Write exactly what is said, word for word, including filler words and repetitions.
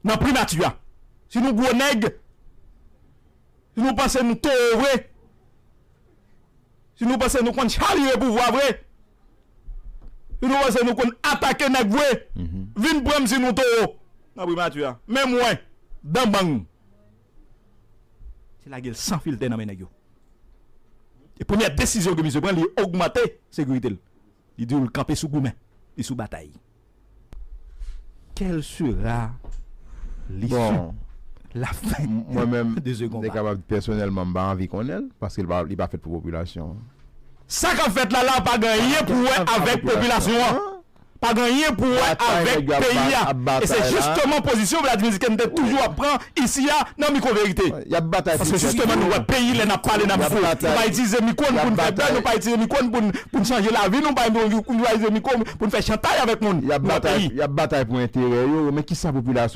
nan primati a. Si nou gwo nèg, si nou panse nou towo vre, si nou panse nou konn chavire pouvwa vre, si nou panse nou konn atake nèg vre, vin pran m si nou towo nan primati a. Men mwen, dan bang, se lage l san filtè nan men nèg yo. E premyè desizyon ke misye pran, li ogmante sekirite l. Li di w l kanpe sou goumen, li sou batay. Quelle sera l'issue, Bon, la fin mwen menm, de ce m te combat? Kapab pèsonèlman, m pa anvi konnen l, paske li pa, li pa fèt pou popilasyon an. Sa k ap fèt la, la pa gen anyen pou wè avèk popilasyon an. Pa gen anyen pou wè avèk peyi a. E se jisteman pozisyon Vladimir Zicke te toujou ap pran isi a nan Mikwo Verite. Y ap batay pou Paske jisteman nou wè peyi lè n ap pale n ap fou. Nou pa itilize mikwo n pou n fè bè, nou pa itilize mikwo n pou n pou n chanje lavi nou, pa nou pa itilize mikwo n pou n fè chantay avèk moun. Y ap Nou wè batay, peyi. Y ap batay pou enterè yo, men kisa popilasyon